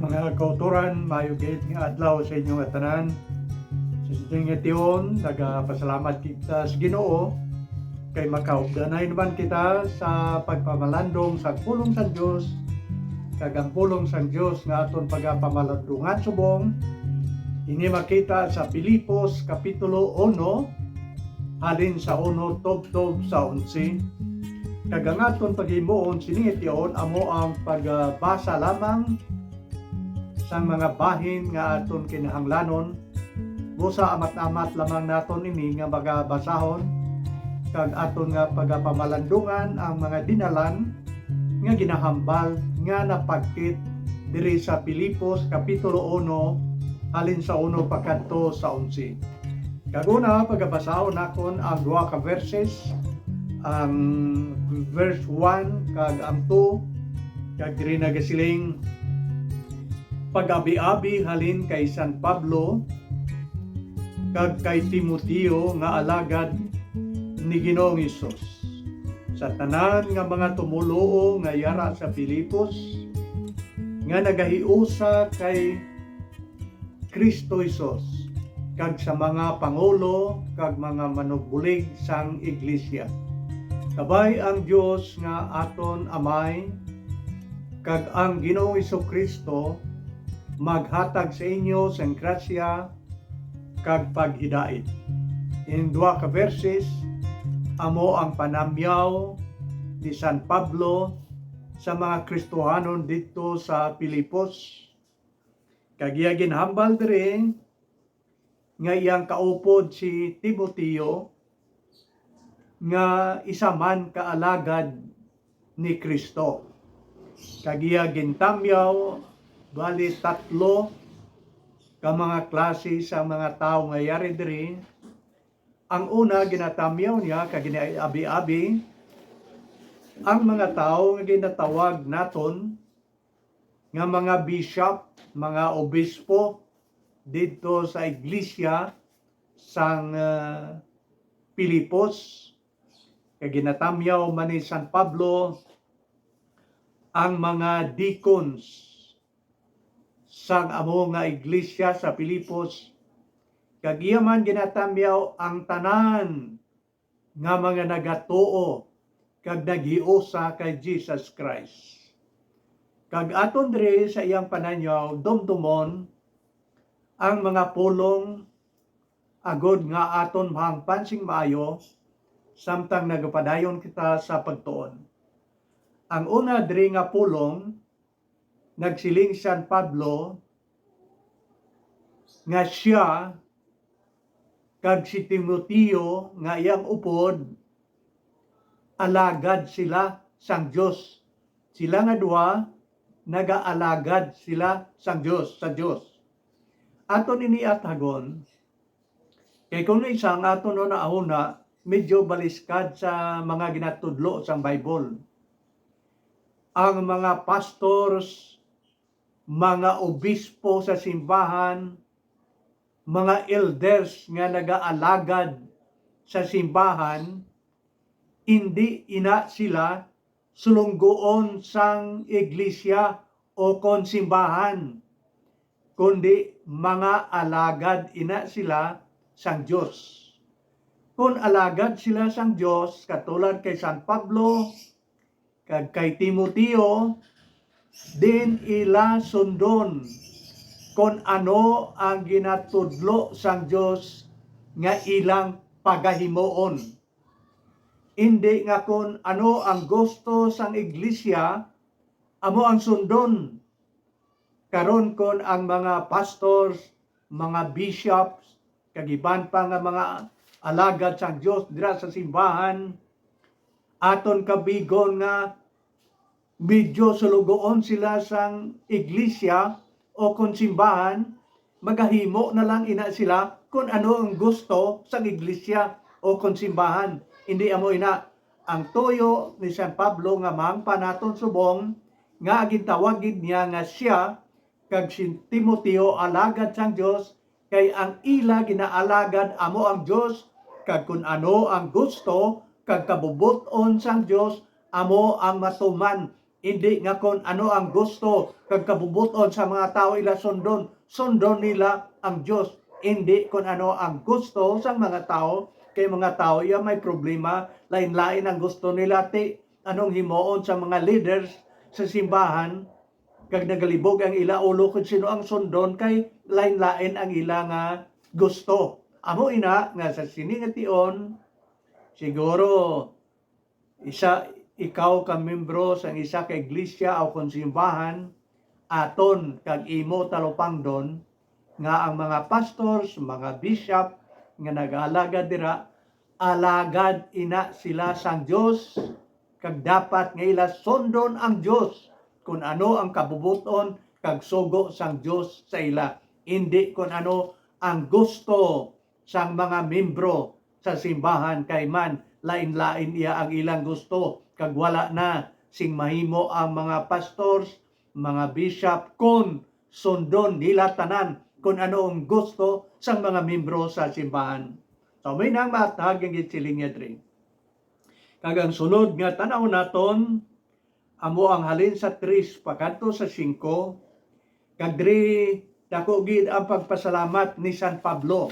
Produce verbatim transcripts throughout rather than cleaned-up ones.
Mga kauturan, maayo gid nga adlaw sa inyo nga tanan. Sa sining nga tion, nagapasalamat kita sa Ginoo kay makaugdanay naman kita sa pagpamalandong sa pulong sang Dios, kag ang pulong sang Dios nga aton pagapamalandungan subong ini makita sa Filipos Kapitulo uno, halin sa uno tubtob sa onse. Kag ang aton paghimuon sining tion amo ang pagbasa lamang sang mga bahin nga aton kinahanglanon. Busa amat-amat lamang naton ini nga magabasahon, kag aton nga pagapamalandungan ang mga dinalan nga ginahambal nga napagkit diri sa Filipos Kapitulo uno, halin sa uno pakadto sa onse. Kag una, pagabasahon nakon ang duha ka verses, ang verse one kag ang two, kag diri nagasiling, pag-abi-abi halin kay San Pablo kag kay Timoteo nga alagad ni Ginoong Hesus, sa tanan nga mga tumoluo nga yara sa Filipos, nga nagahiusa kay Cristo Jesus, kag sa mga pangulo kag mga manugbulig sang iglesia. Kabay ang Dios nga aton Amay kag ang Ginoong Jesu-Cristo maghatag sa inyo sang grasya kag paghidait. Ining duha ka verses amo ang panamyaw ni San Pablo sa mga Kristohanon didto sa Filipos. Kag iya ginhambal diri nga iyang kaupod si Timoteo, nga isa man ka alagad ni Cristo. Kag iya gintamyaw bali tatlo ka mga klase sa mga tawo nga yari diri. Ang una, ginatamyaw niya kag gina-abi-abi ang mga tawo nga ginatawag naton nga mga bishop, mga obispo didto sa iglesia sang, ah, Filipos. Kag ginatamyaw man ni San Pablo ang mga deacons sang amo nga iglesia sa Filipos, kag iya man ginatamyaw ang tanan nga mga nagatuo kag naghiusa kay Jesus Christ. Kag aton diri sa iyang pananyaw dumdumon ang mga pulong, agod nga aton mahangpan sing maayo samtang nagapadayon kita sa pagtuon. Ang una diri nga pulong, nagsiling si San Pablo nga sia kag si Timoteo nga iyang upod, alagad sila sang Dios. Sila nga duha, nagaalagad sila sang Dios, sa Dios. Aton ini atagon, kay kung isa ang aton hunahuna, medyo baliskad sa mga ginatudlo sang Bible. Ang mga pastors, mga obispo sa simbahan, mga elders nga nagaalagad sa simbahan, indi ina sila sulungguon sang iglesia o kon simbahan, kundi mga alagad ina sila sang Dios. Kon alagad sila sang Dios, katulad kay San Pablo kag kay Timoteo, din ila sundon kon ano ang ginatudlo sang Dios nga ilang pagahimuon. Indi nga kon ano ang gusto sang iglesia, amo ang sundon. Karon, kon ang mga pastors, mga bishops, kag iban pa nga mga alagad sang Dios dira sa simbahan, aton kabigon nga medyo sulugoon sila sang iglesia o kon simbahan, magahimo na lang ina sila kon ano ang gusto sang iglesia o kon simbahan. Indi amo ina. Ang tuyo ni San Pablo nga mahangpan naton subong nga gintawag gid niya nga sia kag si Timoteo alagad sang Dios, kay ang ila ginaalagad amo ang Dios, kag kon ano ang gusto kag kabubot-on sang Dios, amo ang matuman. Indi nga kon ano ang gusto kag kabubot-on sa mga tawo ila sundon, sundon nila ang Dios. Indi kon ano ang gusto sang mga tawo, kay mga tawo iya may problema, lain-lain ang gusto nila, ti anong himuon sa mga leaders sa simbahan, kag nagalibog ang ila ulo kon sino ang sundon, kay lain-lain ang ila nga gusto. Amo ina nga sa sini nga tion, siguro isa, ikaw ka membro sang isa ka iglesia o kon simbahan, aton kag imo talupangdon nga ang mga pastors, mga bishop nga nag-aalagad dira, alagad ina sila sang Dios, kag dapat nga ila sundon ang Dios kon ano ang kabubot-on kag sugo sang Dios sa ila, indi kon ano ang gusto sang mga membro sa simbahan, kay man lain-lain iya ang ilang gusto, kag wala na sing mahimo ang mga pastors, mga bishop, kon sundon nila tanan kon ano ang gusto sang mga membro sa simbahan. So, may nang matag ang ginsiling niya diri. Kag ang sunod nga tan-aw naton, amo ang halin sa tres pakadto sa singko, kag diri dako gid ang pagpasalamat ni San Pablo.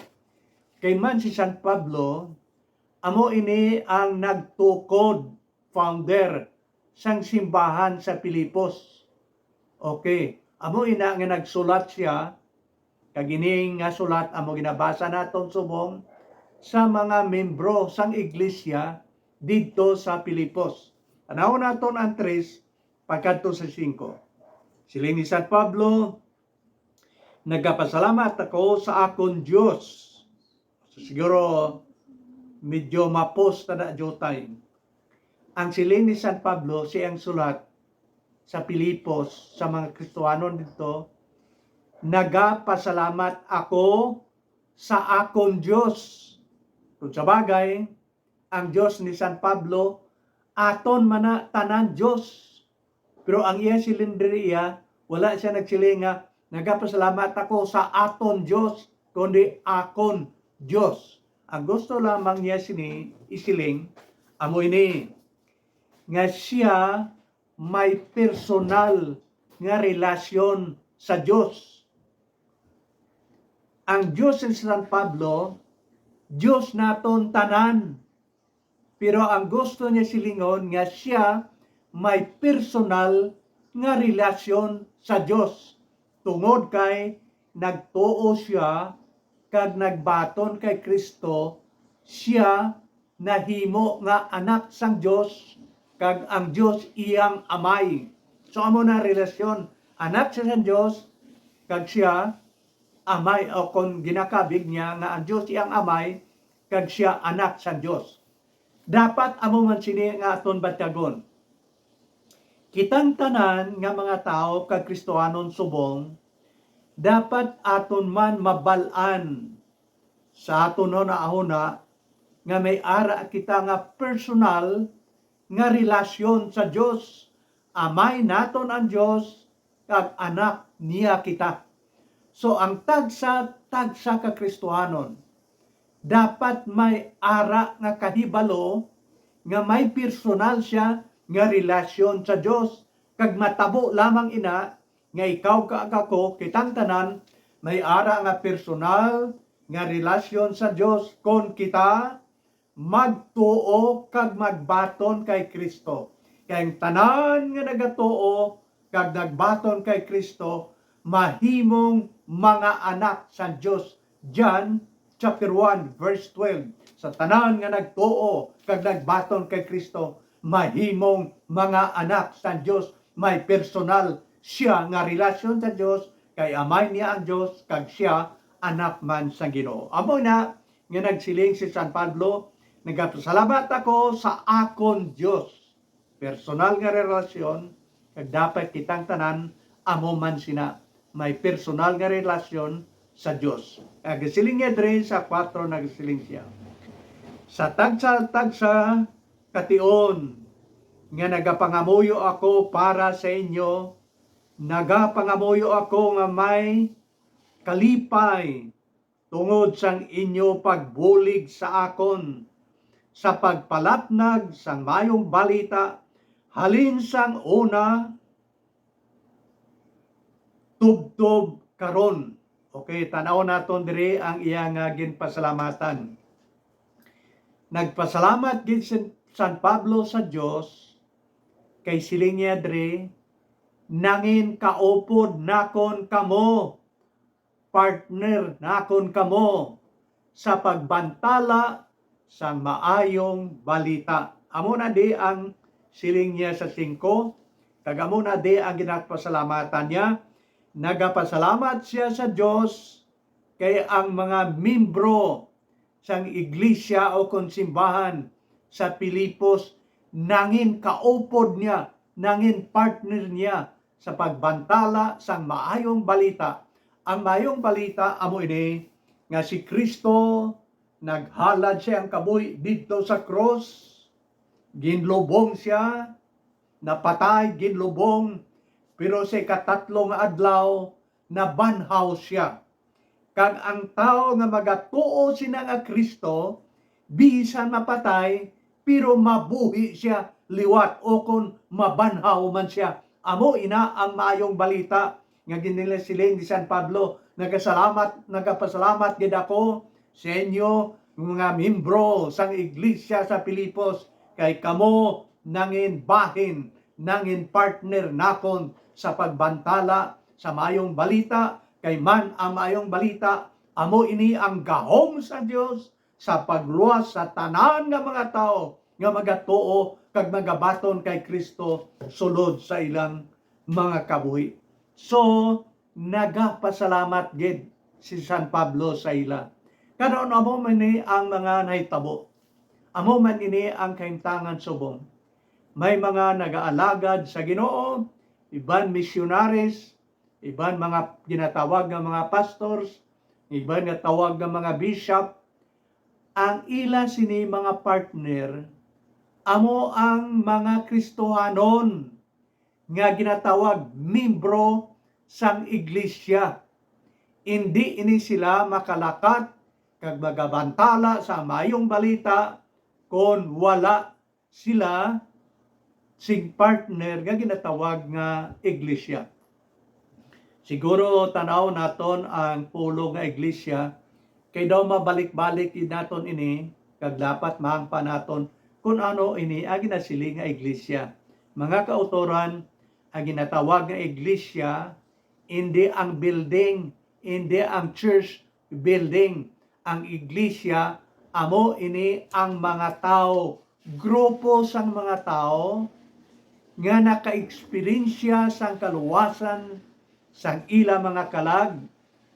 Kay man si San Pablo, amo ini ang nagtukod, founder, sang simbahan sa Filipos. Okay, amo ina nga nagsulat siya, kag ini nga sulat amo ginabasa naton subong sa mga membro sang iglesia didto sa Filipos. Tan-awon naton ang tres pagkadto sa singko. Siling ni San Pablo, "Nagapasalamat ako sa akon Dios." So, siguro medyo mapos ta na diutay. Ang siling ni San Pablo, siya ang sulat sa Filipos, sa mga Kristiyanon didto, "Nagapasalamat ako sa akon Dios." Kung sa bagay, ang Dios ni San Pablo, aton man na tanan Dios. Pero ang iya siling diri iya, wala siya nagsiling nga, "Nagapasalamat ako sa aton Dios," kundi "akon Dios." Ang gusto lamang niya sini isiling, amo ini, nga siya may personal nga relasyon sa Dios. Ang Dios ni San Pablo, Dios naton tanan. Pero ang gusto niya silingon nga siya may personal nga relasyon sa Dios, tungod kay nagtuo siya kag nagbaton kay Cristo, siya nahimo nga anak sang Dios, kag ang Dios iyang amay. So, amo na ang relasyon, anak siya sang Dios, kag siya amay, o kon ginakabig niya nga ang Dios iyang amay, kag siya anak sang Dios. Dapat amo man sini nga aton bantagon. Kitang tanan nga mga tawo kag Kristiyanon subong, dapat aton man mabal-an sa aton hunahuna nga may ara kita nga personal nga relasyon sa Dios. Amay naton ang Dios, kag anak niya kita. So, ang tagsa-tagsa ka Kristiyanon dapat may ara nga kahibalo nga may personal siya nga relasyon sa Dios, kag matabo lamang ina nga ikaw kag ako, kitang tanan, may ara nga personal nga relasyon sa Dios kon kita magtuo kag magbaton kay Cristo. Kay ang tanan nga nagatuo kag nagbaton kay Cristo mahimong mga anak sa Dios. John chapter one, verse twelve. Sa tanan nga nagtuo kag nagbaton kay Cristo, mahimong mga anak sa Dios. May personal siya nga relasyon sa Dios, kay Amay niya ang Dios, kag siya anak man sang Ginoo. Amo na nga nagsiling si San Pablo, "Nagapasalamat ako sa akon Dios." Personal nga relasyon, kag dapat kitang tanan amo man sina may personal nga relasyon sa Dios. Nagasiling niya diri sa kuwatro, nagasiling siya, "Sa tagsa-tagsa ka tion nga nagapangamuyo ako para sa inyo, nagapangamuyo ako nga may kalipay tungod sang inyo pagbulig sa akon sa pagpalatnag sang Maayong Balita Halin sang una tubtob karon. Okay, tan-aw naton diri ang iya nga ginpasalamatan. Nagpasalamat gid si San Pablo sa Dios kay siling niya diri, "Nangin kaupod nakon kamo, partner nakon kamo sa pagbantala sang maayong balita." Amo na di ang siling niya sa singko, kag amo na di ang ginapasalamatan niya. Nagapasalamat siya sa Dios kay ang mga membro sang iglesia o kon simbahan sa Filipos nangin kaupod niya, nangin partner niya sa pagbantala sang maayong balita. Ang maayong balita amo ini nga si Cristo naghalad siya ang kabuhi didto sa krus, ginlubong siya, napatay, ginlubong, pero sa ikatatlo nga adlaw nabanhaw siya. Kag ang tawo nga magatuo sina nga Cristo, bisan mapatay, pero mabuhi siya liwat, o kon mabanhaw man siya. Amo ina ang maayong balita nga ginasiling ni San Pablo. Nagasalamat, nagapasalamat gid ako sa inyo, mga membro sang iglesia sa Filipos, kay kamo nangin bahin, nangin partner nakon sa pagbantala sa maayong balita, kay man ang maayong balita amo ini ang gahom sa Dios sa pagluwas sa tanan nga mga tawo nga magatuo kag magabaton kay Cristo sulod sa ilang mga kabuhi. So, nagapasalamat gid si San Pablo sa ila. Karon, amo man ni ang mga nahitabo. Amo man ini ang kahimtangan subong. May mga nagaalagad sa Ginoo, iban misyonaris, iban mga ginatawag nga mga pastors, iban nga tawag nga mga bishop. Ang ila sini mga partner amo ang mga Kristohanon nga ginatawag membro sang iglesia. Indi ini sila makalakat kag magabantala sa maayong balita kon wala sila sing partner nga ginatawag nga iglesia. Siguro tan-aw naton ang pulong nga iglesia, kay daw mabalik-balik gid naton ini, kag dapat mahangpan naton kun ano ini ang ginasiling nga iglesia. Mga kautoran, ang ginatawag nga iglesia, indi ang building, indi ang church building. Ang iglesia, amo ini ang mga tawo, grupo sang mga tawo nga nakaeksperyensya sang kaluwasan sang ila mga kalag,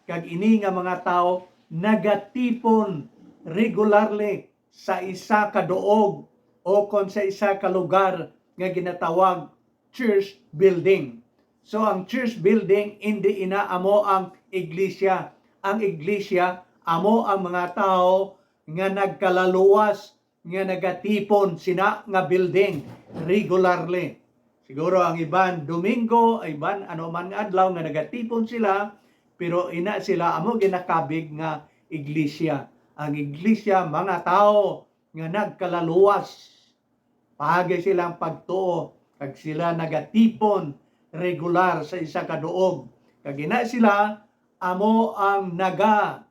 kag ini nga mga tawo nagatipon regularly sa isa ka duog o kon sa isa ka lugar nga ginatawag church building. So, ang church building, indi ina amo ang iglesia. Ang iglesia amo ang mga tawo nga nagkalaluwas, nga nagatipon sina nga building regularly. Siguro ang iban Domingo, iban ano man nga adlaw nga nagatipon sila, pero ina sila amo ginakabig nga iglesia. Ang iglesia, mga tawo nga nagkalaluwas, paagi silang pagtuo, kag sila nagatipon regular sa isa ka duog. Kag ina sila amo ang nagabulig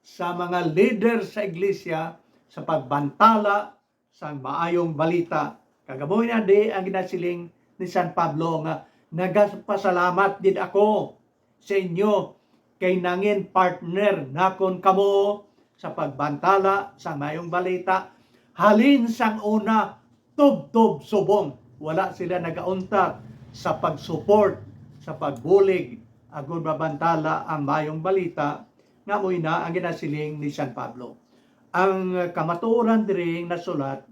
sa mga leader sa iglesia sa pagbantala sang maayong balita. Kag amo na di ang ginasiling ni San Pablo nga, "Nagapasalamat gid ako sa inyo, kay nangin partner nakon kamo sa pagbantala sa maayong balita, halin sang una tubtob subong." Wala sila nagauntat sa pag-support, sa pagbulig, agud mabantala ang maayong balita, nga amo ina ang ginasiling ni San Pablo. Ang kamatuoran diri nasulat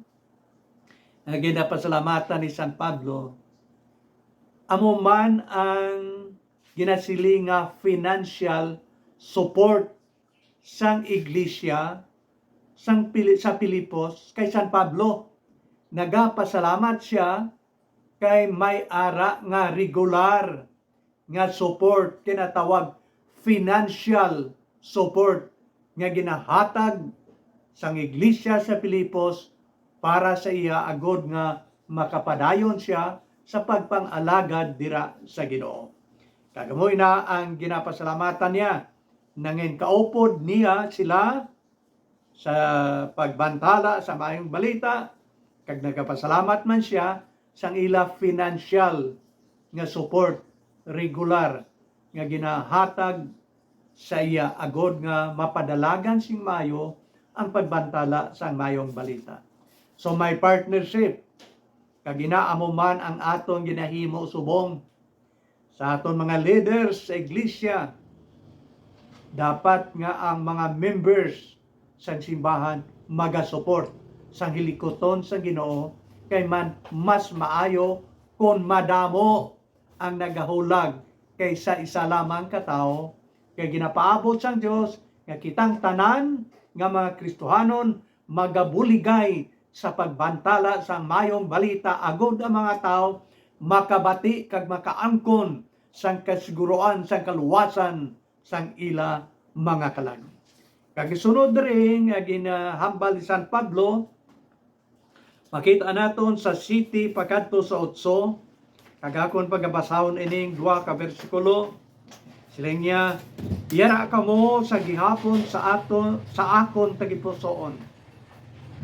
nga ginapasalamatan ni San Pablo, amo man ang ginasiling nga financial support sang iglesia sang Pili-, sa Filipos kay San Pablo. Nagapasalamat siya kay may ara nga regular nga support, ginatawag financial support, nga ginahatag sang iglesia sa Filipos para sa iya, agod nga makapadayon sia sa pagpang-alagad dira sa Ginoo. Kag amo na ang ginapasalamatan niya, nangin kaupod niya sila sa pagbantala sa Maayong Balita, kag nagapasalamat man sia sang ila financial nga support regular nga ginahatag sa iya, agod nga mapadalagan sing maayo ang pagbantala sang Maayong Balita. So, may partnership, kag ina amo man ang aton ginahimo subong sa aton mga leaders sa iglesia. Dapat nga ang mga members sang simbahan magasupport sang hilikuton sang Ginoo, kay man mas maayo kon madamo ang nagahulag kaysa isa lamang ka tawo, kay ginapaabot sang Dios nga kitang tanan nga mga Kristohanon magabuligay sa pagbantala sang Maayong Balita, agod ang mga tawo makabati kag makaangkon sang kasiguruan sang kaluwasan sang ila mga kalag. Kag isunod diri nga ginahambal ni San Pablo, makita naton sa siyete pakadto sa otso, kag akon pagabasahon ining duha ka bersikulo. Siling niya, "Yara kamo sa gihapon sa ato, sa akon tagipusoon.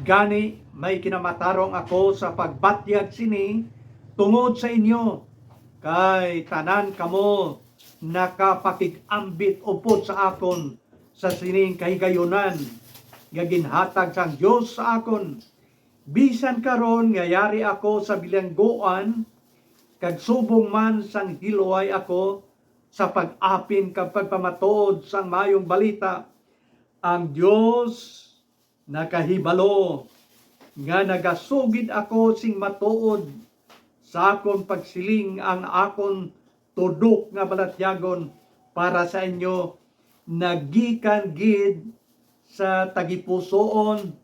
Gani, may kinamatarong ako sa pagbatyag sini tungod sa inyo, kay tanan kamo nakapakig-ambit upod sa akon sa sining kahigayunan nga ginhatag sang Dios sa akon. Bisan karon nga yari ako sa bilangguan, kag subong man sang hilway ako sa pag-apin kag pagpamatuod sang Maayong Balita, ang Dios nakahibalo nga nagasugid ako sing matuod sa akon pagsiling. Ang akon tudok nga balatyagon para sa inyo nagikan gid sa tagipusoon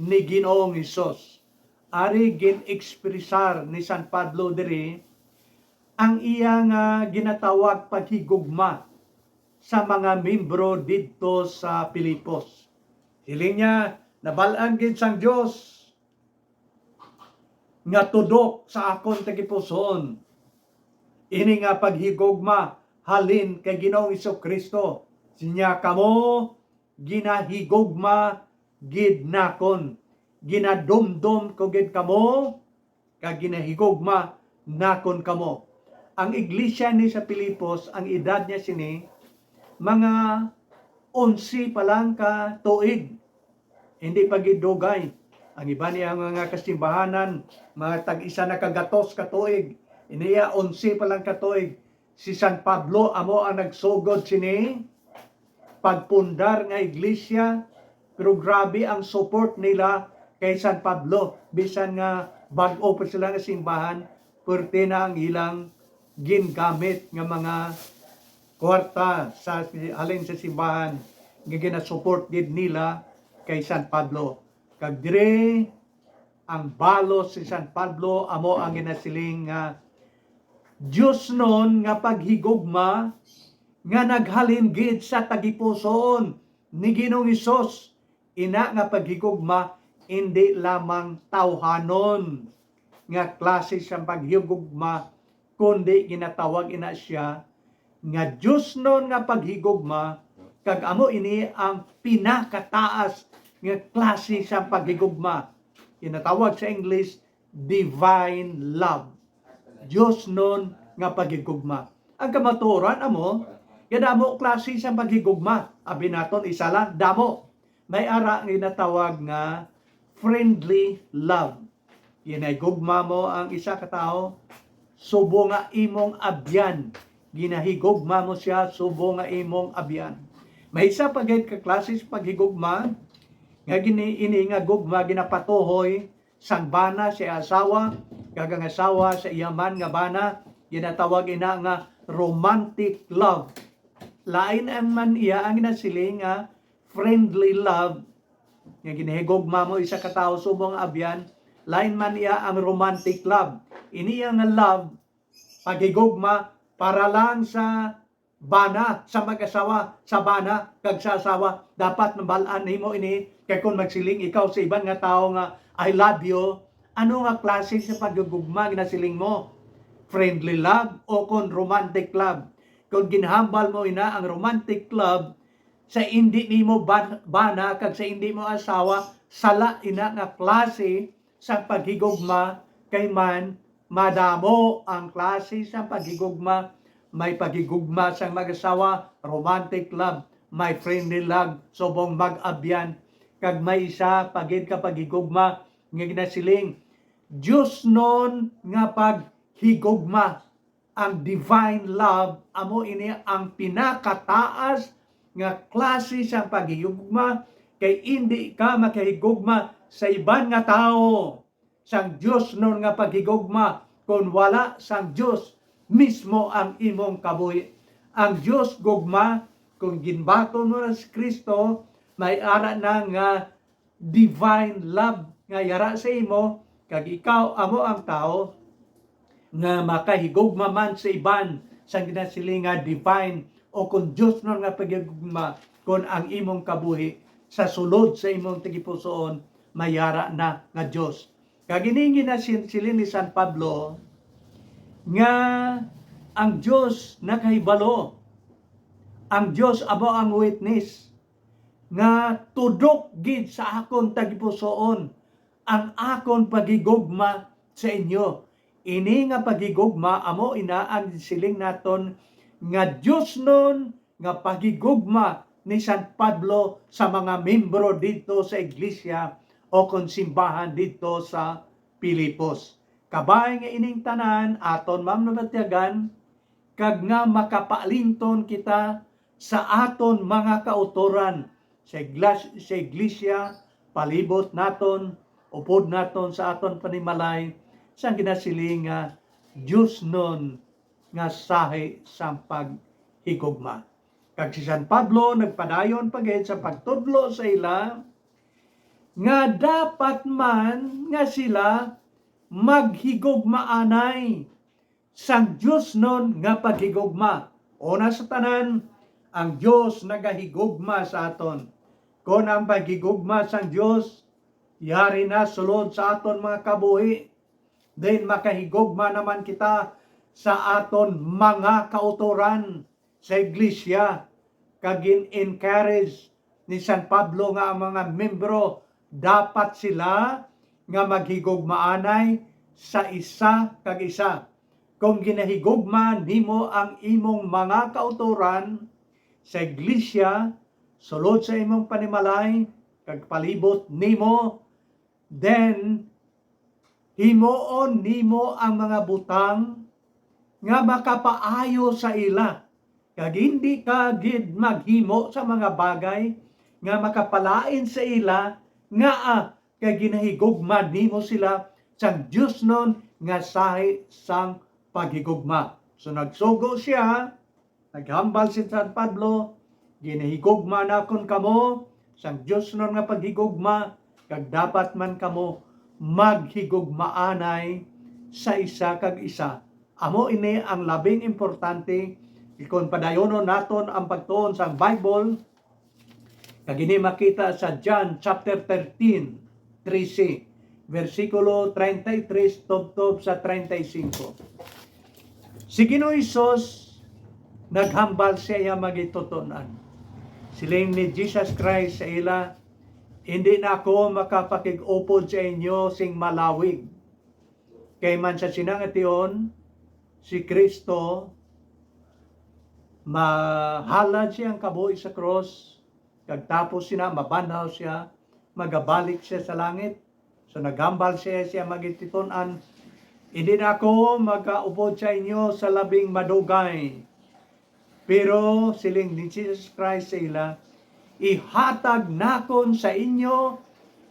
ni Ginoong Hesus." Ari gin-ekspresar ni San Pablo diri ang iya nga ginatawag paghigugma sa mga miyembro didto sa Filipos. Siling niya, "Nabal-an gid sang Dios nga tudok sa akon tagipusoon ini nga paghigugma halin kay Ginoong Jesu-Cristo. Sinya kamo ginahigugma gid nakon. Ginadumdom ko gid kamo, kag ginahigugma nakon kamo." Ang iglesia ni sa Filipos, ang edad niya sini, mga onse pa lang ka tuig. Hindi pa gid dugay. Ang iban niya mga kasimbahanan, mga tag-isa na ka gatos ka tuig. Ini iya, onse pa lang ka tuig. Si San Pablo amo ang nagsugod sini pagpundar nga iglesia, pero grabe ang support nila kay San Pablo. Bisan nga bag-o pa sila nga simbahan, perti na ang ilang gingamit nga mga kwarta sa, halin sa simbahan nga ginasupport gid nila kay San Pablo. Kag diri ang balos si San Pablo amo ang ginasiling nga diosnon nga paghigugma nga naghalin gid sa tagipusoon ni Ginoong Hesus. Ina nga paghigugma indi lamang tawhanon nga klase sang paghigugma, kundi ginatawag ina sia nga diosnon nga paghigugma, kag amo ini ang pinakataas nga klase sang paghigugma. Ginatawag sa English divine love. Diosnon nga paghigugma. Ang kamatuoran amo, nga damo klase sang paghigugma. Abi naton, isa lang, damo. May ara nga ginatawag nga friendly love. Ginahigugma mo ang isa ka tawo, subong nga imong abyan. Ginahigugma mo sia subong nga imong abyan. May isa pa gid ka klase sa paghigugma, nga gini, ini nga gugma ginapatuhoy sang bana sa iya asawa, kag ang asawa sa iya man nga bana, ginatawag ina nga romantic love. Lain ang man iya ang ginasiling nga friendly love, nga ginahigugma mo isa ka tawo subong nga abyan, lain man iya ang romantic love. Ini iya nga love, paghigugma para lang sa bana, sa mag-asawa, sa bana kag sa asawa. Dapat nabal-an nimo ini, kay kung magsiling ikaw sa iban nga tawo nga "I love you," ano nga klase sa paghigugma ginasiling mo? Friendly love o kon romantic love? Kon ginhambal mo ina ang romantic love sa indi nimo ban-, bana kag sa indi mo asawa, sala ina nga klase sa paghigugma, kay man madamo ang klase sa paghigugma. May paghigugma sang mag-asawa, romantic love, may friendly love, subong mag-abyan, kag may isa pa gid ka paghigugma nga ginasiling diosnon nga paghigugma. Ang divine love amo ini ang pinakataas nga klase sang paghigugma, kay indi ka makahigugma sa iban nga tawo sang diosnon nga paghigugma kon wala sang Dios mismo ang imong kabuhi. Ang Dios gugma, kung ginbaton mo na si Cristo, may ara na nga divine love nga yara sa imo, kag ikaw amo ang tawo nga makahigugma man sa iban sang ginasiling nga divine o kon diosnon nga paghigugma, kon ang imong kabuhi sa sulod sa imong tagipusoon may ara na nga Dios. Kag ini ang ginasiling ni San Pablo nga ang Dios nakahibalo, ang Dios amo ang witness nga tudok gid sa akon tagipusoon ang akon paghigugma sa inyo. Ini nga paghigugma amo ina ang siling naton nga diosnon nga paghigugma ni San Pablo sa mga membro didto sa iglesia o kon simbahan didto sa Filipos. Kabay nga ining tanan aton mamnabatiagan kag nga makapaalinton kita sa aton mga kautoran sa iglas-, sa iglesia, palibot naton, upod naton sa aton panimalay, sang ginasiling nga diosnon nga sahi sang paghigugma. Kag si San Pablo nagpadayon pa gid sa pagtudlo sa ila nga dapat man nga sila maghigugmaanay sang diosnon nga paghigugma. Una sa tanan, ang Dios nagahigugma sa aton. Kon ang paghigugma sang Dios yari na sulod sa aton mga kabuhi, then makahigugma naman kita sa aton mga kautoran sa iglesia, kag gin-encourage ni San Pablo nga ang mga membro dapat sila nga maghigugmaanay sa isa kag isa. Kung ginahigugma nimo ang imong mga kautoran sa iglesia, sulod sa imong panimalay, kag palibot nimo, then himuon nimo ang mga butang nga makapaayo sa ila, kag hindi ka gid maghimo sa mga bagay nga makapalain sa ila, ngaa kay ginahigugma nimo sila sang diosnon nga sahi sang paghigugma. So nagsugo sia, naghambal si San Pablo, "Ginahigugma nakon kamo sang diosnon nga paghigugma, kag dapat man kamo maghigugmaanay sa isa kag isa." Amo ini ang labing importante, kon padayonon naton ang pagtuon sang Bible, kag ini makita sa John chapter thirteen, trese, bersikulo treinta y tres tubtob sa treinta y cinco. Si Ginoong Hesus naghambal sa iya magitutun-an. Siling ni Jesus Christ sa ila, "Indi na ako makapakig-upod sa inyo sing malawig." Kay man sa sina nga tion, si Cristo mahalad siya ang kabuhi sa krus, kag tapos sina mabanhaw siya, magabalik siya sa langit. So naghambal siya, siya magitutun-an, "Indi na ako magaupod sa inyo sa labing madugay." Pero siling ni Jesus Christ sa ila, "Ihatag nakon sa inyo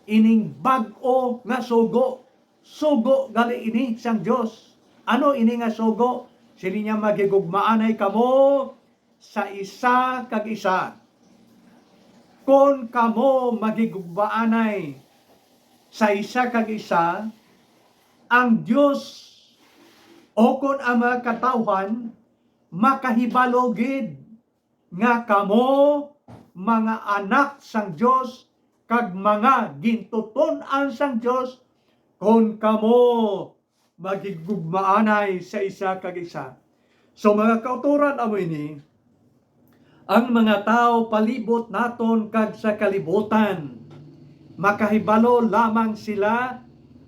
ining bag-o nga sugo." Sugo gali ini sang Dios. Ano ini nga sugo? Siling niya, "Maghigugmaanay kamo sa isa kag isa." Kon kamo maghigugmaanay sa isa kag isa, ang Dios o kon ang mga katawhan makahibalo gid nga kamo mga anak sang Dios kag mga gintuton-an sang Dios, kon kamo maghigugmaanay sa isa kag isa. So, mga kautoran, amo ini, ang mga tawo palibot naton kag sa kalibutan, makahibalo lamang sila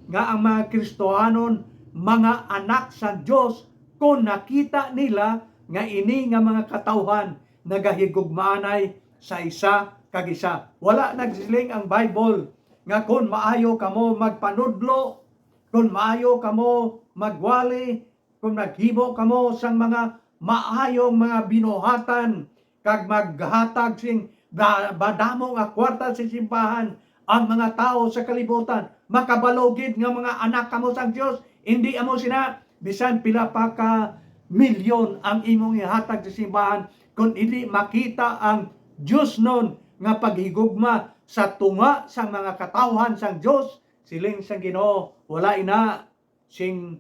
nga ang mga Kristohanon mga anak sang Dios kon nakita nila nga ini nga mga katawuhan nagahigugmaanay sa isa kag isa. Wala nagsiling ang Bible nga kon maayo kamo magpanudlo, kon maayo kamo magwali, kon naghimo kamo sang mga maayong mga binuhatan, kag maghatag sing ba-, madamo nga kwarta sa simbahan, ang mga tawo sa kalibutan makabalo gid nga mga anak kamo sang Dios. Indi amo sina, bisan pila pa ka milyon ang imong ihatag sa simbahan, kon indi makita ang diosnon nga paghigugma sa tunga sang mga katawuhan sang Dios, siling sang Ginoo, wala ina sing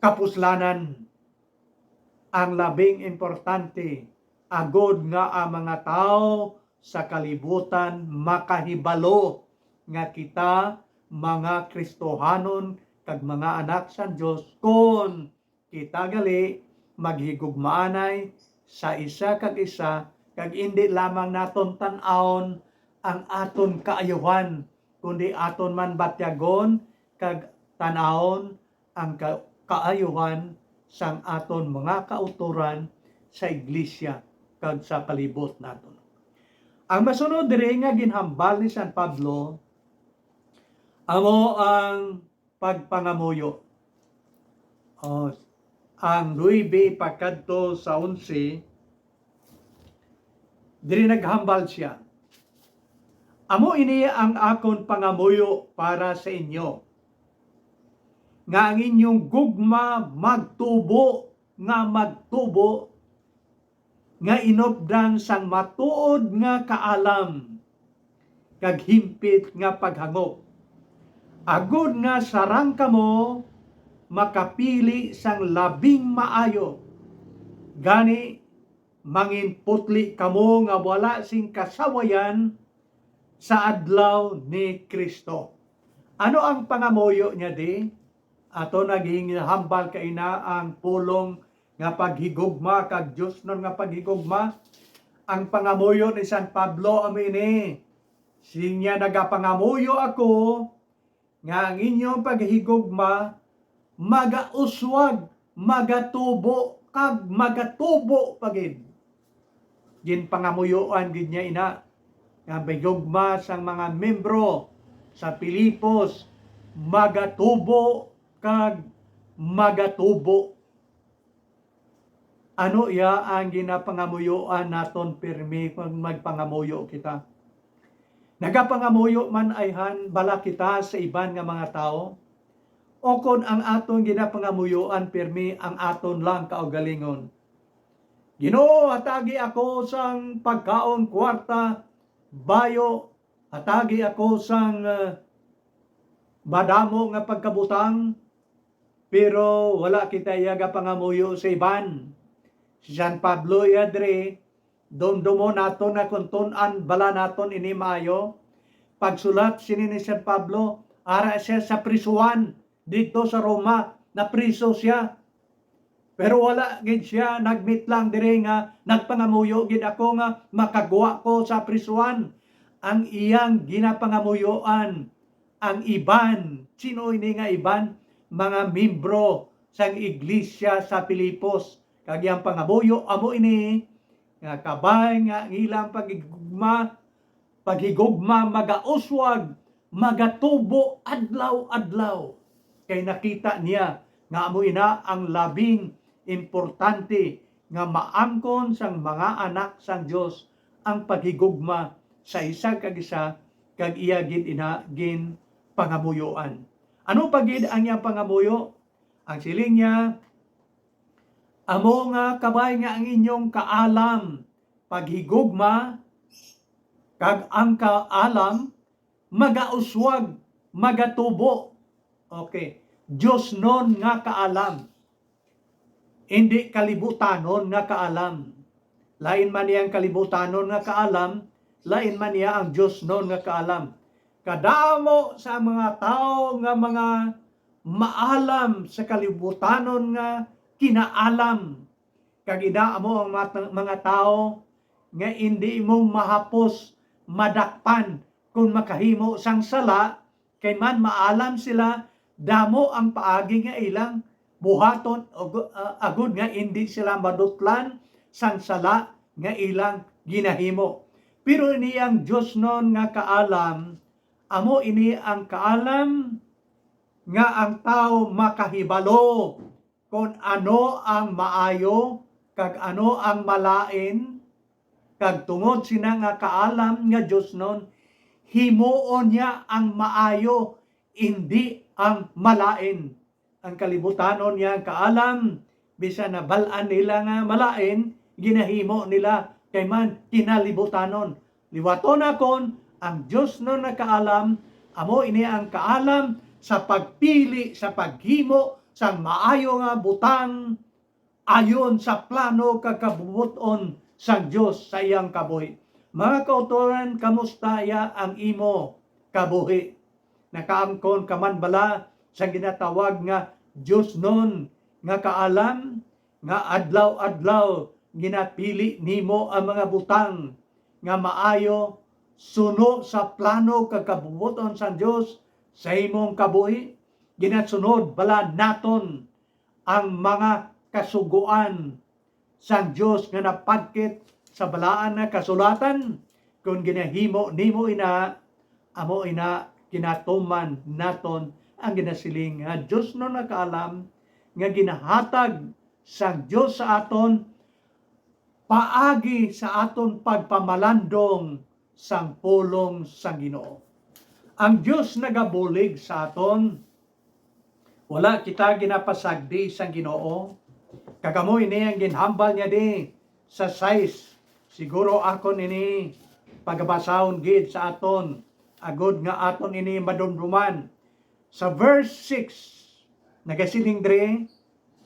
kapuslanan. Ang labing importante, agod nga ang mga tawo sa kalibutan makahibalo nga kita mga Kristohanon kag mga anak sang Dios, kon kita gali maghigugmaanay sa isa kag isa, kag indi lamang naton tan-awon ang aton kaayuhan, kundi aton man batyagon kag tan-awon ang ka-, kaayuhan sang aton mga kautoran sa iglesia kag sa palibot naton. Ang masunod diri nga ginhambal ni San Pablo amo ang pagpangamuyo. O, ang nuebe pakadto sa onse, diri naghambal sia, "Amo ini ang akon pangamuyo para sa inyo, nga ang inyong gugma magtubo nga magtubo, nga inupdan sang matuod nga kaalam kag himpit nga paghangop, agod nga sarang kamo makapili sang labing maayo, gani manginputli kamo nga wala sing kasawayan sa adlaw ni Cristo." Ano ang pangamuyo niya di? Ato naghinginhambal kaina ang pulong nga paghigugma kag diosnon nga paghigugma. Ang pangamuyo ni San Pablo amo ini, siling niya, "Nagapangamuyo ako nga ang inyong paghigugma magauswag, magatubo, kag magatubo pa gid." Ginpangamuyoan gid niya ina nga paghigugma sang mga membro sa Filipos magatubo kag magatubo. Ano iya ang ginapangamuyoan naton pirmi kon magpangamuyo kita? Nagapangamuyo man ayhan bala kita sa iban nga mga tawo? O kon ang aton ginapangamuyoan pirmi ang aton lang kaugalingon? "Ginoo, hatagi ako sang pagkaon, kwarta, bayo, hatagi ako sang, ah, madamo nga pagkabutang," pero wala kita iya gapangamuyo sa iban. Si San Pablo iya diri, dumdumon naton nga kon tun-an bala naton ini maayo. Pagsulat sini ni San Pablo, ara sia sa prisuhan didto sa Roma, napriso sia. Pero wala gid sia nagmitlang diri nga nagpangamuyo gid ako nga makagwa ko sa prisuhan. Ang iyang ginapangamuyoan ang iban. Sino ini nga iban? Mga membro sang iglesia sa Filipos. Kag iyang pangamuyo amo ini, nga kabay nga ang ilang paghigugma, paghigugma magauswag, magatubo adlaw-adlaw. Kay nakita niya nga amo ina ang labing importante nga maangkon sang mga anak sang Dios, ang paghigugma sa isa kag isa, kag iya gid ina ginpangamuyoan. Ano pa gid ang iyang pangamuyo? Ang siling niya, amo nga kabay nga ang inyong kaalam paghigugma, kag ang kaalam magauswag, magatubo. Okay. Diosnon nga kaalam. Indi kalibutanon nga kaalam. Lain man iyang kalibutanon nga kaalam, Lain man niya ang diosnon nga kaalam. Kadamo sa mga tawo nga mga maalam sa kalibutanon nga kinaalam. Kag ina amo ang mga, mga tawo nga indi mo mahapos madakpan kon makahimo sang sala, kay man maalam sila, damo ang paagi nga ilang buhaton, ug, ah, agod nga indi sila madutlan sang sala nga ilang ginahimo. Pero ini ang diosnon nga kaalam, amo ini ang kaalam nga ang tawo makahibalo kon ano ang maayo kag ano ang malain, kag tungod sina nga kaalam nga diosnon, himuon niya ang maayo, indi ang malain. Ang kalibutanon niya ang kaalam, bisan nabal-an nila nga malain, ginahimo nila kay man kinalibutanon. Liwaton nakon, ang diosnon nga kaalam, amo ini ang kaalam sa pagpili, sa paghimo sang maayo nga butang ayon sa plano kag kabubot-on sang Dios sa iyang kabuhi. Mga kautoran, kamusta ya ang imo kabuhi? Nakaangkon ka man bala sa ginatawag nga diosnon nga kaalam, nga adlaw-adlaw ginapili nimo ang mga butang nga maayo suno sa plano kag kabubot-on sang Dios sa imong kabuhi? Ginasunod bala naton ang mga kasugoan sang Dios nga napagkit sa balaan nga kasulatan? Kon ginahimo nimo ina, amo ina ginatuman naton ang ginasiling nga diosnon nga kaalam nga ginahatag sang Dios sa aton paagi sa aton pagpamalandong sang pulong sang Ginoo. Ang Dios nagabulig sa aton. Wala kita ginapasagdi sang Ginoo. Kag amo ini ang ginhambal niya di sa sais. Siguro akon ini pagabasahon gid sa aton, agod nga aton ini madumduman. Sa verse six, nagasiling diri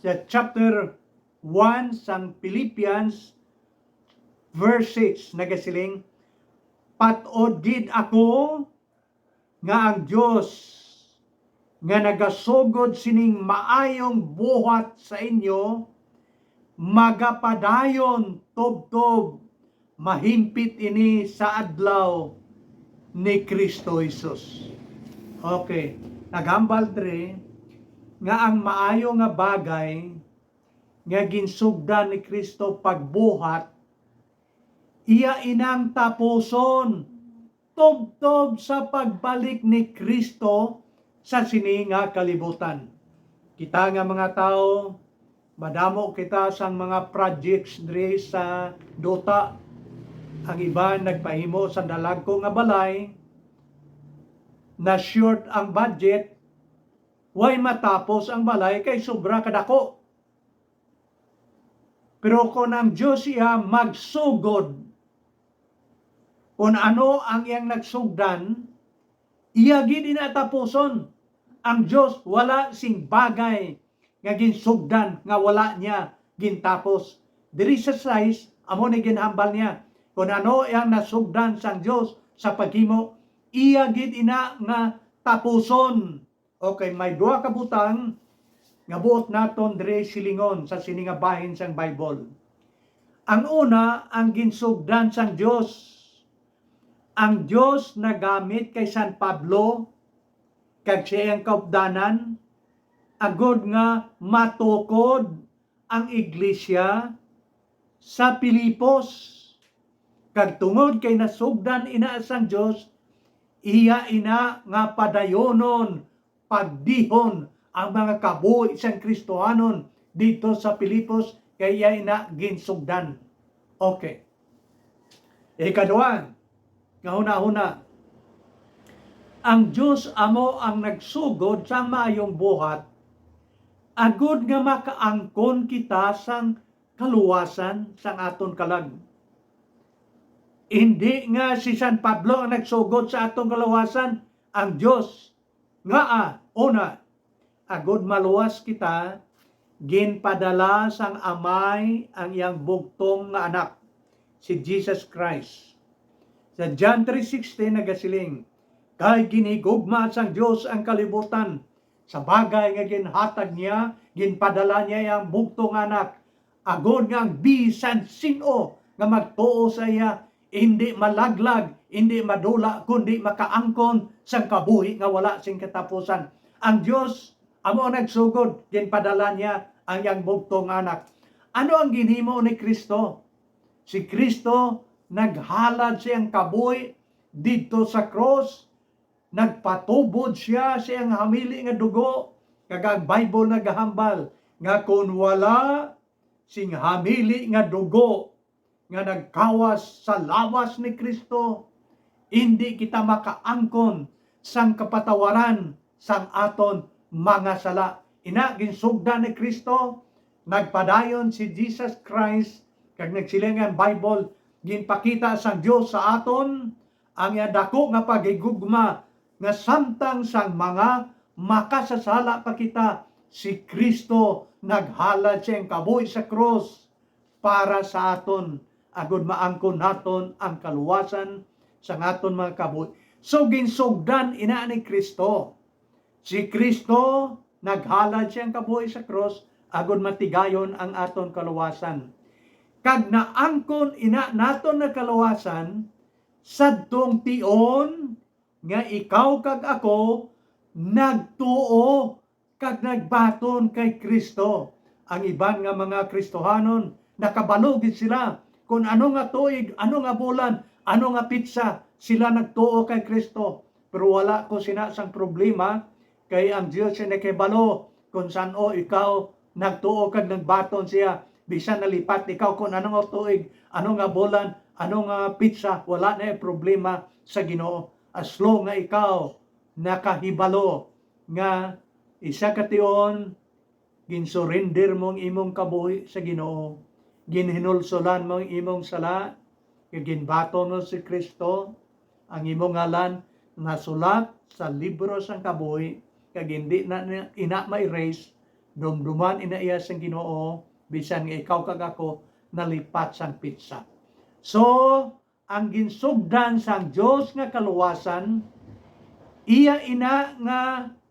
sa chapter one sang Philippians, verse six, nagasiling, "Patod gid ako nga ang Dios nga nagasugod sining maayong buhat sa inyo, magapadayon tubtob mahimpit ini sa adlaw ni Cristo Jesus." Okay, naghambal diri nga ang maayo nga bagay nga ginsugdan ni Cristo pagbuhat, iya inang tapuson tubtob sa pagbalik ni Cristo sa sini nga kalibutan. Kita nga mga tawo, madamo kita sang mga projects diri sa duta. Ang iban nagpahimo sa dalagko nga balay, na short ang budget, way matapos ang balay kay sobra kadako. Pero kon ang Dios iya magsugod, kon ano ang iyang nagsugdan, iya gid ina tapuson. Ang Dios wala sing bagay nga ginsugdan nga wala niya gintapos. Diri sa sais, amo ni ginhambal niya, kon ano ang nasugdan sang Dios sa paghimo, iya gid ina nga tapuson. Okay, may duha ka butang nga buot naton diri silingon sa sini nga bahin sang Bible. Ang una, ang ginsugdan sang Dios. Ang Dios nagamit kay San Pablo kag sa iyang kaupdanan agod nga matukod ang iglesia sa Filipos. Kag tungod kay nasugdan ina sang Dios, iya ina nga padayonon, pagdihon ang mga kabuhi sang Kristohanon didto sa Filipos, kay iya ina ginsugdan. Okay. Ikadua, nga hunahuna, ang Dios amo ang nagsugod sang maayong buhat, agod nga makaangkon kita sang kaluwasan sang aton kalag. Indi nga si San Pablo ang nagsugod sa aton kaluwasan, ang Dios. Ngaa? Una, agod maluwas kita, ginpadala sang Amay ang iyang bugtong nga Anak, si Jesus Christ, Sa John three sixteen nagasiling, "Kay ginhigugma sang Dios ang kalibutan, sa bagay nga ginhatag niya, ginpadala niya iyang bugtong Anak, agod nga ang bisan sin-o nga magtuo sa iya indi malaglag, indi madula, kundi makaangkon sang kabuhi nga wala sing katapusan." Ang Dios amo ang nagsugod, ginpadala niya ang iyang bugtong Anak. Ano ang ginhimo ni Kristo? Si Kristo naghalad siyang kabuhi didto sa krus, nagpatubod siya sa iyang hamili nga dugo, kag ang Bible nagahambal nga kon wala sing hamili nga dugo nga nagkawas sa lawas ni Kristo, indi kita makaangkon sang kapatawaran sang aton mga sala. Ina, ginsugdan ni Kristo, nagpadayon si Jesus Christ, kag nagsiling ang Bible, ginpakita sang Dios sa aton ang iya dako nga paghigugma, nga samtang sang mga makasasala pa kita, si Kristo naghalad siyang kabuhi sa krus para sa aton, agod maangkon naton ang kaluwasan sang aton mga kabuhi. So, ginsugdan ina ni Kristo. Si Kristo naghalad siyang kabuhi sa krus agod matigayon ang aton kaluwasan. Kag naangkon ina naton nga kaluwasan sadtong tion nga ikaw kag ako nagtuo kag nagbaton kay Kristo. Ang iban nga mga Kristohanon, nakabalo gid sila kon ano nga tuig, ano nga bulan, ano nga pitsa sila nagtuo kay Kristo. Pero wala ko sina sang problema, kay ang Dios siya nakahibalo kon san-o ikaw nagtuo kag nagbaton siya. Bisan nalipat ikaw kon ano nga tuig, ano nga bulan, ano nga pitsa, wala na problema sa Ginoo. As long nga ikaw nakahibalo nga isa ka tion, ginsurinder mo ang imong kabuhi sa Ginoo, ginhinulsolan mo ang imong sala, kag ginbaton mo si Kristo, ang imong ngalan nasulat sa libro sang kabuhi, kag hindi na na ina ma-erase, dumduman ina iya sang Ginoo, bisan nga ikaw kag ako nalipat sang pitsa. So, ang ginsugdan sang Dios nga kaluwasan, iya ina nga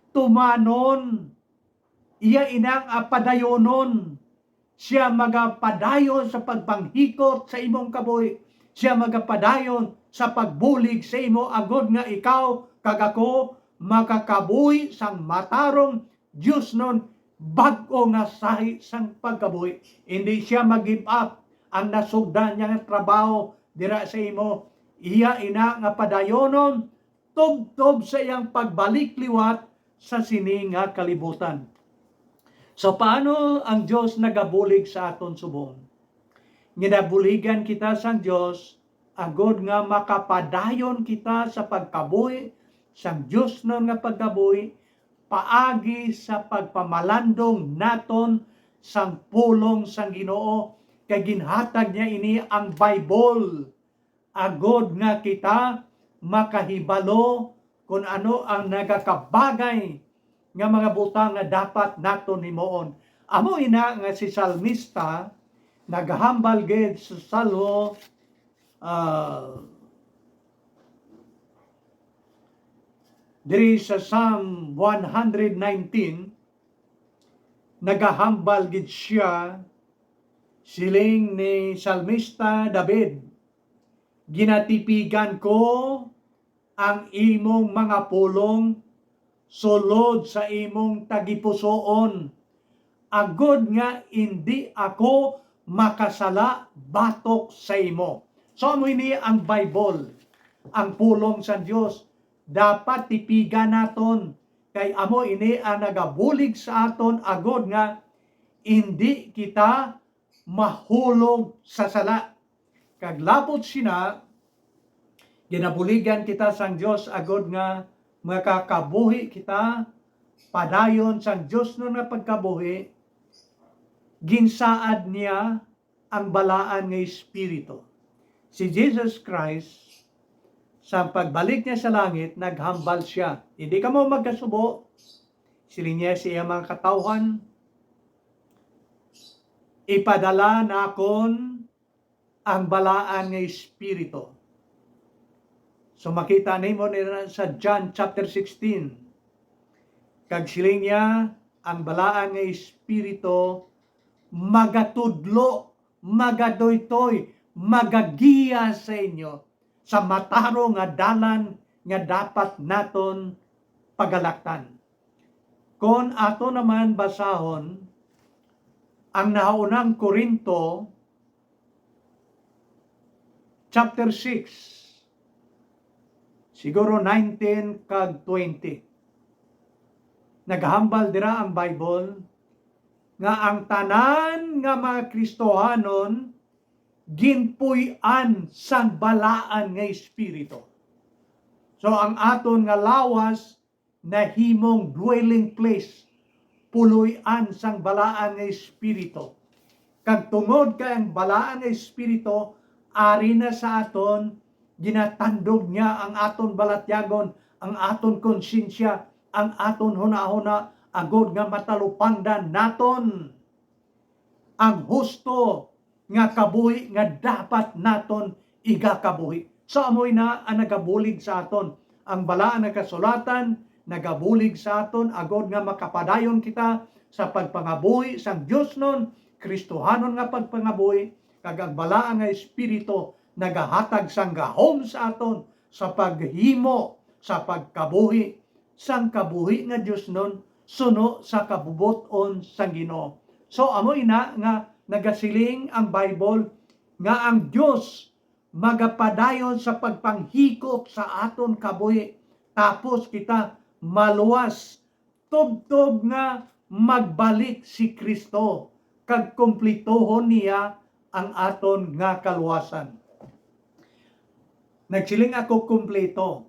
tumanon, iya ina nga padayonon. Siya magapadayon sa pagpanghikot sa imong kabuhi. Siya magapadayon sa pagbulig sa imo, agod nga ikaw kag ako makakabuhi sang matarong diosnon, bag-o nga sahi sang pagkabuhi. Hindi siya mag-give up. Ang nasugdan niya nga trabaho dira sa imo, iya ina nga padayonon tubtob sa iyang pagbalik liwat sa sini nga kalibutan. So, paano ang Dios nagabulig sa aton subong? Ginabuligan kita sang Dios agod nga makapadayon kita sa pagkabuhi sang diosnon nga pagkabuhi, paagi sa pagpamalandong naton sang pulong sang Ginoo, kay ginhatag niya ini ang Bible, agod nga kita makahibalo kon ano ang nagakabagay nga mga butang nga dapat naton himuon. Amo ina nga si salmista nagahambal gid sa Salmo, ah, diri sa Psalm one hundred nineteen, nagahambal gid siya, siling ni Salmista David, "Ginatipigan ko ang imong mga pulong sulod sa imong tagipusoon, agod nga indi ako makasala batok sa imo." So, amo ini ang Bible, ang pulong sa Dios. Dapat tipigan naton, kay amo ini ang nagabulig sa aton agod nga indi kita mahulog sa sala. Kag lapot sina, ginabuligan kita sang Dios agod nga makakabuhi kita padayon sang diosnon nga pagkabuhi. Ginsaad niya ang balaan nga Espiritu. Si Jesus Christ, sa pagbalik niya sa langit, naghambal siya, "Hindi kamo magkasubo, siling niya sa iya mga katawhan, ipadala nakon ang balaan nga Espiritu." So makita nimo nila sa John chapter sixteen. Kag siling niya, ang balaan nga Espiritu magatudlo, magatuytoy, magagiya sa inyo sa matarong nga dalan nga dapat naton pagalaktan. Kon ato naman basahon ang nahaunang Corinto, chapter six, siguro nineteen kag twenty. Nagahambal dira ang Bible nga ang tanan nga mga Kristohanon ginpuy-an sang balaan nga Espiritu. So, ang aton nga lawas nahimong dwelling place, puloy-an sang balaan nga Espiritu. Kag tungod kay ang balaan nga Espiritu ari na sa aton, ginatandog niya ang aton balatyagon, ang aton konsyensya, ang aton hunahuna, agod nga matalupangdan naton ang husto nga kabuhi nga dapat naton igakabuhi. So, amo ina ang nagabulig sa aton. Ang Balaan nga Kasulatan nagabulig sa aton agod nga makapadayon kita sa pagpangabuhi sang diosnon, Kristohanon nga pagpangabuhi, kag ang Balaan nga Espiritu nagahatag sang gahom sa aton sa paghimo sa pagkabuhi sang kabuhi nga diosnon suno sa kabubot-on sang Ginoo. So, amo ina nga nagasiling ang Bible nga ang Dios magapadayon sa pagpanghikot sa aton kabuhi, tapos kita maluwas tubtob nga magbalik si Kristo kag kumplituhon niya ang aton nga kaluwasan. Nagsiling ako, kumpleto.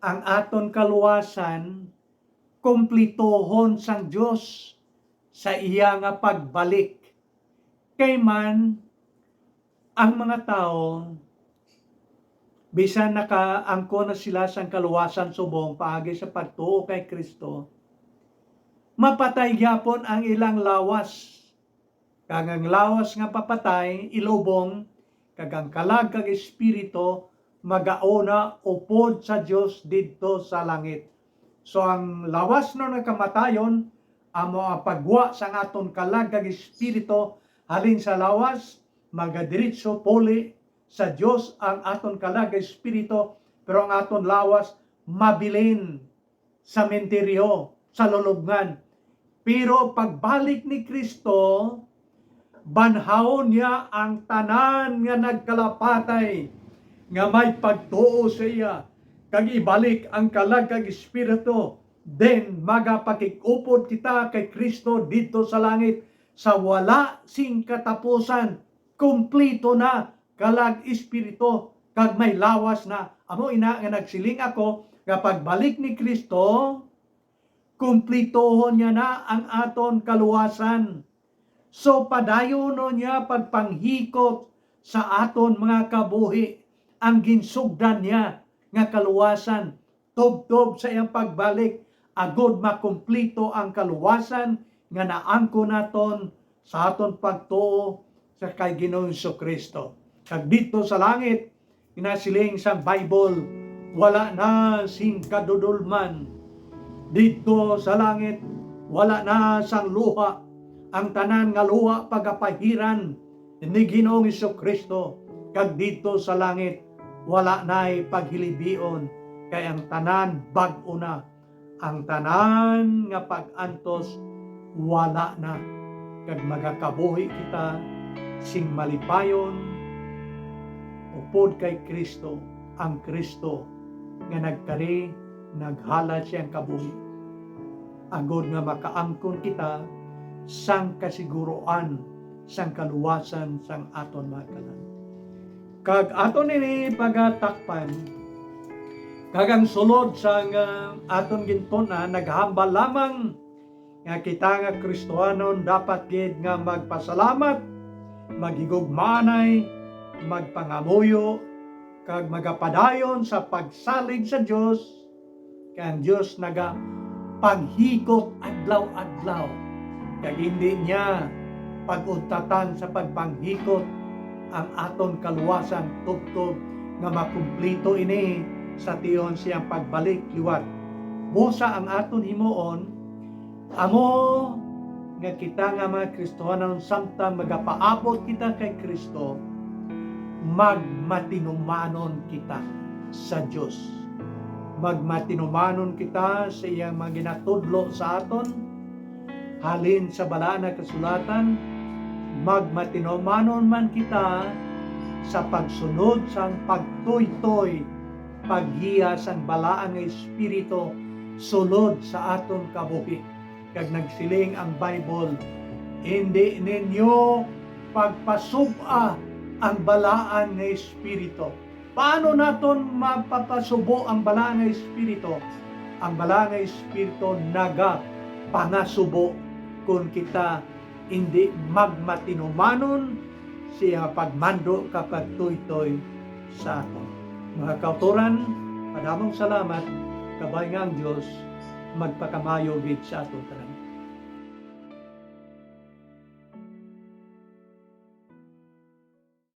Ang aton kaluwasan kumplituhon sang Dios sa iya nga pagbalik. Kay man, ang mga tawo, bisan nakaangkon na sila sang kaluwasan subong paagi sa pagtuo kay Cristo, mapatay gyapon ang ilang lawas. Kag ang lawas nga papatay, ilubong, kag ang kalag kag espiritu magauna upod sa Dios didto sa langit. So, ang lawas nga kamatayon amo ang paggwa sang aton kalag kag espiritu halin sa lawas, magadiretso puli sa Dios ang aton kalag kag espiritu, pero ang aton lawas mabilin sa sementeryo, sa lulubngan. Pero pagbalik ni Cristo, banhawon niya ang tanan nga nagkalapatay nga may pagtuo sa iya, kag ibalik ang kalag kag espiritu. Then magapakig-upod kita kay Cristo didto sa langit sa wala sing katapusan. Kumpleto na, kalag, espiritu, kag may lawas na. Amo ina nga nagsiling ako nga pagbalik ni Cristo, kumplituhon niya na ang aton kaluwasan. So, padayonon niya pagpanghikot sa aton mga kabuhi ang ginsugdan niya nga kaluwasan tubtob sa iyang pagbalik, agod makumplito ang kaluwasan nga naangkon naton sa aton pagtuo sa kay Ginoong Jesu-Cristo. Kag didto sa langit, ginasiling sang Bible, wala na sing kadudolman. Didto sa langit, wala na sang luha. Ang tanan nga luha pagapahiran ni Ginoong Jesu-Cristo, kag didto sa langit, wala na'y paghilibion, kay ang tanan bag-o na. Ang tanan nga pag-antos wala na, kag magakabuhi kita sing malipayon upod kay Cristo, ang Cristo nga nagkari, naghalad siyang kabuhi, agod nga makaangkon kita sang kasiguruan sang kaluwasan sang aton mga kalag. Kag aton ini pagatakpan, kag ang sulod sang, ah, aton gintun-an naghambal lamang nga kita nga Kristohanon dapat gid nga magpasalamat, maghigugmaanay, magpangamuyo, kag magapadayon sa pagsalig sa Dios, kay ang Dios nagapanghikot adlaw-adlaw, kag indi niya pag-untatan sa pagpanghikot ang aton kaluwasan, tubtob nga makumplito ini sa tion siyang pagbalik liwat. Busa ang aton himuon, amo nga kita nga mga Kristohanon, samtang magapaabot kita kay Kristo, magmatinumanon kita sa Dios. Magmatinumanon kita sa iyang mga ginatudlo sa aton halin sa Balaan nga Kasulatan. Magmatinumanon man kita sa pagsunod sang pagtuytoy, paggiya sang Balaan nga Espiritu sulod sa aton kabuhi. Kag nagsiling ang Bible, "Indi ninyo pagpasub-a ang Balaan nga Espiritu." Paano naton mapapasubo ang Balaan nga Espiritu? Ang Balaan nga Espiritu nagapangasubo kon kita indi magmatinumanon sa iya pagmando kag pagtuytoy sa aton. Mga kautoran, madamong salamat. Kabay nga ang Dios magpakamaayo gid sa aton tanan.